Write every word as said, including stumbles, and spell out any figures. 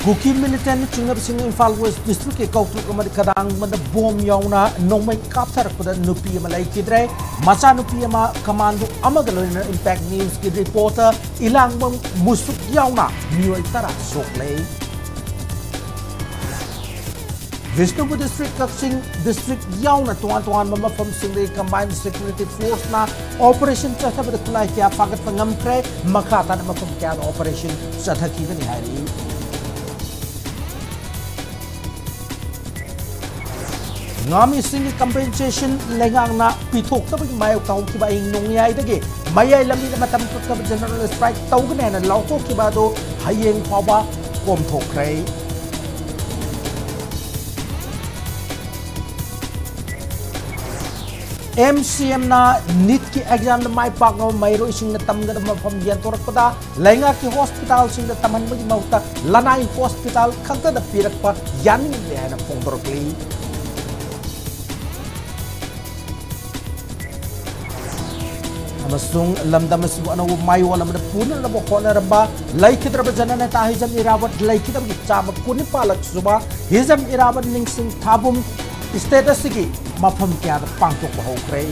ꯀꯨꯀꯤ ꯃꯤꯂꯤꯇꯦꯟꯠꯅ ꯆꯤꯡꯅꯕꯁꯤꯡꯅ Imphal West ꯗꯤꯁꯇ꯭ꯔꯤꯛꯀꯤ ꯀꯧꯇ꯭ꯔꯨꯛ ꯑꯃꯗꯤ ꯀꯗꯥꯡꯕꯗ bomb ꯌꯥꯎꯅ ꯅꯣꯡꯃꯩ ꯀꯥꯞꯊꯔꯛꯄꯗ ꯅꯨꯄꯤ ꯑꯃ ꯂꯩꯈꯤꯗ꯭ꯔꯦ꯫ ꯃꯆꯥꯅꯨꯄꯤ ꯑꯃ ꯀꯃꯥꯟꯗꯣ ꯑꯃꯒ ꯂꯣꯏꯅꯅ ꯏꯝꯄꯦꯛ ꯅ꯭ꯌꯨꯁꯀꯤ ꯔꯤꯄꯣꯔꯇꯔ ꯏꯂꯥꯡꯕꯝ ꯃꯨꯁꯨꯛ ꯌꯥꯎꯅ ꯃꯤꯑꯣꯏ ꯇꯔꯥ ꯁꯣꯛꯂꯦ꯫ ꯕꯤꯁꯅꯨꯄꯨꯔ ꯗꯤꯁꯇ꯭ꯔꯤꯛ, ꯀꯛꯆꯤꯡ ꯗꯤꯁꯇ꯭ꯔꯤꯛ ꯌꯥꯎꯅ ꯇꯣꯉꯥꯟ ꯇꯣꯉꯥꯟꯕ ꯃꯐꯝꯁꯤꯡꯗꯒꯤ ꯀꯝꯕꯥꯏꯟ ꯁꯦꯀ꯭ꯌꯨꯔꯤꯇꯤ ꯐꯣꯔꯁꯅ ꯑꯣꯄꯔꯦꯁꯟ ꯆꯠꯊꯕꯗ ꯈꯨꯠꯂꯥꯏ ꯀꯌꯥ ꯐꯥꯒꯠꯄ ꯉꯝꯈ꯭ꯔꯦ꯫ ꯃꯈꯥ ꯇꯥꯅ ꯃꯐꯝ ꯀꯌꯥꯗ ꯑꯣꯄꯔꯦꯁꯟ ꯆꯠꯊꯈꯤꯒꯅꯤ ꯍꯥꯏꯔꯤ꯫ ꯉꯥꯃꯤꯁꯤꯡꯒꯤ ꯀꯝꯄꯦꯟꯁꯦꯁꯟ ꯂꯩꯉꯥꯛꯅ ꯄꯤꯊꯣꯛꯇꯕꯒꯤ ꯃꯥꯌꯣꯛꯇ ꯍꯧꯈꯤꯕ ꯑꯍꯤꯡ ꯅꯣꯡꯌꯥꯏꯗꯒꯤ ꯃꯌꯥꯏ ꯂꯝꯕꯤꯗ ꯃꯇꯝ ꯀꯛꯇꯕ ꯖꯦꯅꯔꯦꯜ ꯁ꯭ꯇ꯭ꯔꯥꯏꯛ ꯇꯧꯒꯅꯤ ꯍꯥꯏꯅ ꯂꯥꯎꯊꯣꯛꯈꯤꯕ ꯑꯗꯨ ꯍꯌꯦꯡ ꯐꯥꯎꯕ ꯀꯣꯝꯊꯣꯛꯈ꯭ꯔꯦ꯫ ꯑꯦꯝ ꯁꯤ ꯑꯦꯝꯅ ꯅꯤꯠꯀꯤ ꯑꯦꯛꯖꯥꯝꯗ ꯃꯥꯏ ꯄꯥꯛꯂꯕ ꯃꯍꯩꯔꯣꯏꯁꯤꯡꯅ ꯇꯝꯒꯗꯕ ꯃꯐꯝ ꯌꯦꯟꯊꯣꯔꯛꯄꯗ ꯂꯩꯉꯥꯛꯀꯤ ꯍꯣꯁꯄꯤꯇꯥꯜꯁꯤꯡꯗ ꯇꯝꯍꯟꯕꯒꯤ ꯃꯍꯨꯠꯇ ꯂꯅꯥꯏ ꯍꯣꯁꯄꯤꯇꯥꯜ ꯈꯛꯇꯗ ꯄꯤꯔꯛꯄ ꯌꯥꯅꯤꯡꯗꯦ ꯍꯥꯏꯅ ꯐꯣꯡꯗꯣꯔꯛꯂꯤ꯫ ꯑꯃꯁꯨꯡ ꯂꯝꯗꯝ ꯑꯁꯤꯕꯨ ꯑꯅꯧꯕ ꯃꯌꯣꯜ ꯑꯃꯗ ꯄꯨꯅꯅꯕ ꯍꯣꯠꯅꯔꯝꯕ ꯂꯩꯈꯤꯗ꯭ꯔꯕ ꯖꯅꯅꯦꯇꯥ ꯍꯤꯖꯝ ꯏꯔꯥꯕꯠ ꯂꯩꯈꯤꯗꯕꯒꯤ ꯆꯥꯝꯃ ꯀꯨꯟꯅꯤꯄꯥꯜꯂꯛ ꯁꯨꯕ ꯍꯤꯖꯝ ꯏꯔꯥꯕꯠ ꯅꯤꯡꯁꯤꯡ ꯊꯥꯕꯨꯝ ꯁ꯭ꯇꯦꯠ ꯑꯁꯤꯒꯤ ꯃꯐꯝ ꯀꯌꯥꯗ ꯄꯥꯡꯊꯣꯛꯄ ꯍꯧꯈ꯭ꯔꯦ꯫